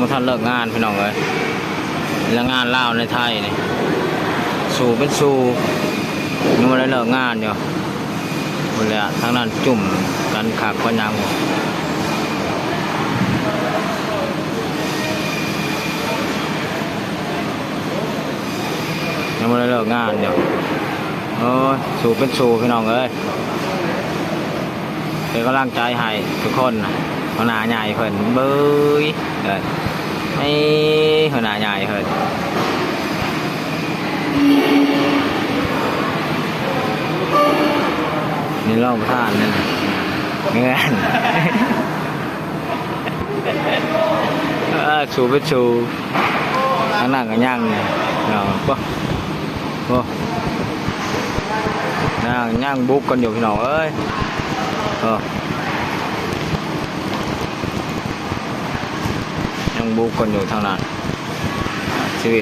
ບໍ່ທັນເລີກງານພີ່ນ້ອງເອີຍ. ແລງງານລາວໃນໄທນີ້ ສູ້ເປັນສູ້ ຍັງບໍ່ໄດ້ເລີກງານຢູ່. ພຸ້ນແຫຼະ ທາງນັ້ນຈຸ້ມກັນຄັກປານຫຍັງ ຍັງບໍ່ໄດ້ເລີກງານຢູ່. ໂອ້ຍ ສູ້ເປັນສູ້ພີ່ນ້ອງເອີຍ. ເປັນກຳລັງໃຈໃຫ້ທຸກຄົນ. ຫົວໜ້າໃຫຍ່ເພິ່ນ ເບິ່ງເອີຍ ນີ້ ຫົວໜ້າໃຫຍ່ເພິ່ນ ນີ້ລອງປະທານນີ້ ແມ່ນ ເອີ ສູ້ເປັນສູ້. ທາງນັ້ນກໍຍັງເນາະ ໂອ້ ໂອ້ ຍັງ ຍັງບຸກກັນຢູ່ພີ່ນ້ອງເອີຍ. ເອີ ຍັງບຸກກັນຢູ່ທາງນັ້ນ.